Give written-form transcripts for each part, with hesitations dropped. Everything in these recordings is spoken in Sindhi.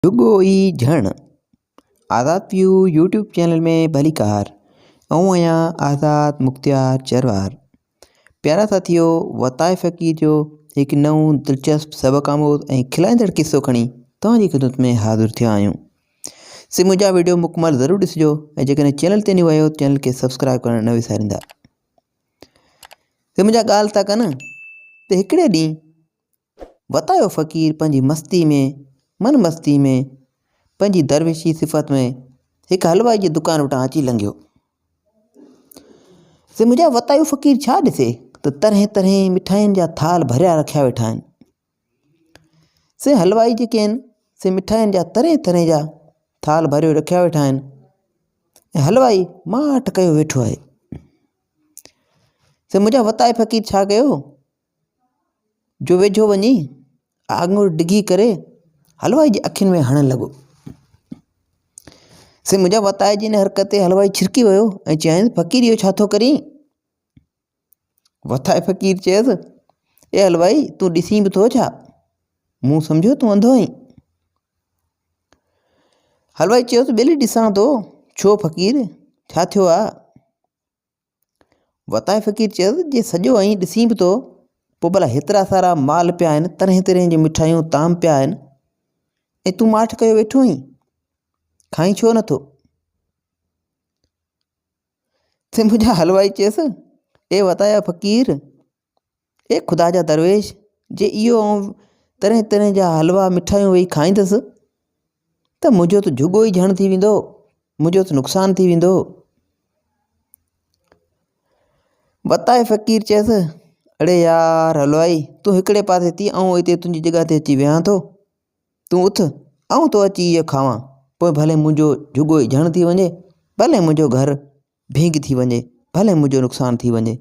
جهڳو ئي جهڻ. آزاد ويو يوٽيوب چينل ۾ ڀليڪار آئون آهيان آزاد مختيار جروار پيارا ساٿيو وتائي فقير جو هڪ نئون دلچسپ سبق آموز ۽ کلائيندڙ قصو کڻي توهان جي خدمت ۾ حاضر ٿيا آهيون سي منهنجا ويڊيو مڪمل ضرور ڏسجو ۽ جيڪڏهن چينل تي نيو آهيو چينل کي سبسڪرائب ڪرڻ نه وساريندا سي منهنجا ڳالهه ٿا ڪن ته هڪڙي ڏينهن وتايو فقير پنهنجي مستي ۾ من مستي ۾ پنهنجي درويشي صفت ۾ هڪ حلوائي جي دڪان وٽان اچي لنگهيو. سي منهنجا وتايو فقير ڇا ڏسي ته طرحين طرحين مٺاين جا ٿال ڀريا رکيا ويٺا آهن. سي حلوائي جيڪي آهن سي مٺاين جا طرحين طرحين جا ٿال ڀريو رکيا ويٺا آهن ۽ حلوائي ماٺ ڪيو ويٺو آهي. سي منهنجا وتايو فقير ڇا ڪيو جو ويجهو وڃي آڱر ڊگهي ڪري حلوائي جي اکين ۾ هڻڻ لڳو. سي منهنجا وتائي جي ان حرڪت تي حلوائي ڇرڪي ويو ۽ چيائينس فقير اهو ڇا ٿو ڪرين؟ وتائي فقير چيس اي حلوائي تون ڏسين به ٿو ڇا؟ مون سمجهيو تون انڌو آهين. حلوائي چيس ٻيلي ڏسان ٿو ڇو فقير ڇا ٿيو آ؟ وتائي فقير چيس، جي سڄو ائين ڏسين به ٿو، پوء ڀلا هيترا سارا مال پيا آهن، طرحين طرحين جون مٺايون طعام پيا آهن ۽ تون ماٺ ڪيو ويٺو آهين، کائين ڇو نٿو؟ تي منهنجا حلوائي چيس، اي وتايا فقير، اي خدا جا درويش، جي اهو آئون طرحين طرحين جا حلوا مٺايون ويهي کائيندس ته منهنجو ته جهڳو ئي جهڻ ٿي ويندو، منهنجو ته نقصان ٿي ويندو. وتائي فقير چيس، اڙي يار حلوائي، تون هڪڙي پاسي ٿي، آئون هتي تنهنجي جڳهه تي اچي ويهان ٿو. تون اٿ، آئون ٿو اچي اهو کاوان، پوء ڀلي منهنجو جهڳو ئي جهڻ ٿي وڃي، ڀلي منهنجو گهر ڀينگ ٿي وڃي، ڀلي منهنجو نقصان ٿي وڃي.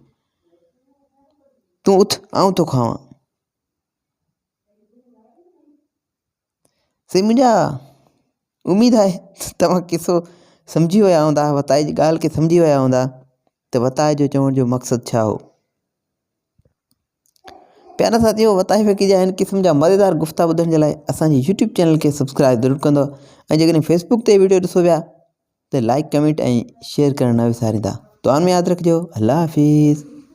تون اٿ، آئون ٿو کاوان. سائين منهنجا اميد آهي ته توهان قصو سمجهي ويا هوندا وتائي جي ڳالهه کي سمجهي ويا هوندا ته وتائي جو چوڻ جو مقصد ڇا هو پيارا ساٿيو وتائي فقير جا هن قسم جا مزيدار گفتا ٻڌڻ جي لاء اسانجي يوٽيوب چينل کي سبسڪرائب ضرور ڪندو ۽ جيڪڏهن فيسبوڪ تي ويڊيو ڏسو پيا ته لائڪ ڪمينٽ ۽ شيئر ڪرڻ نه وساريندا دعائن ۾ ياد رکجو الله حافظ.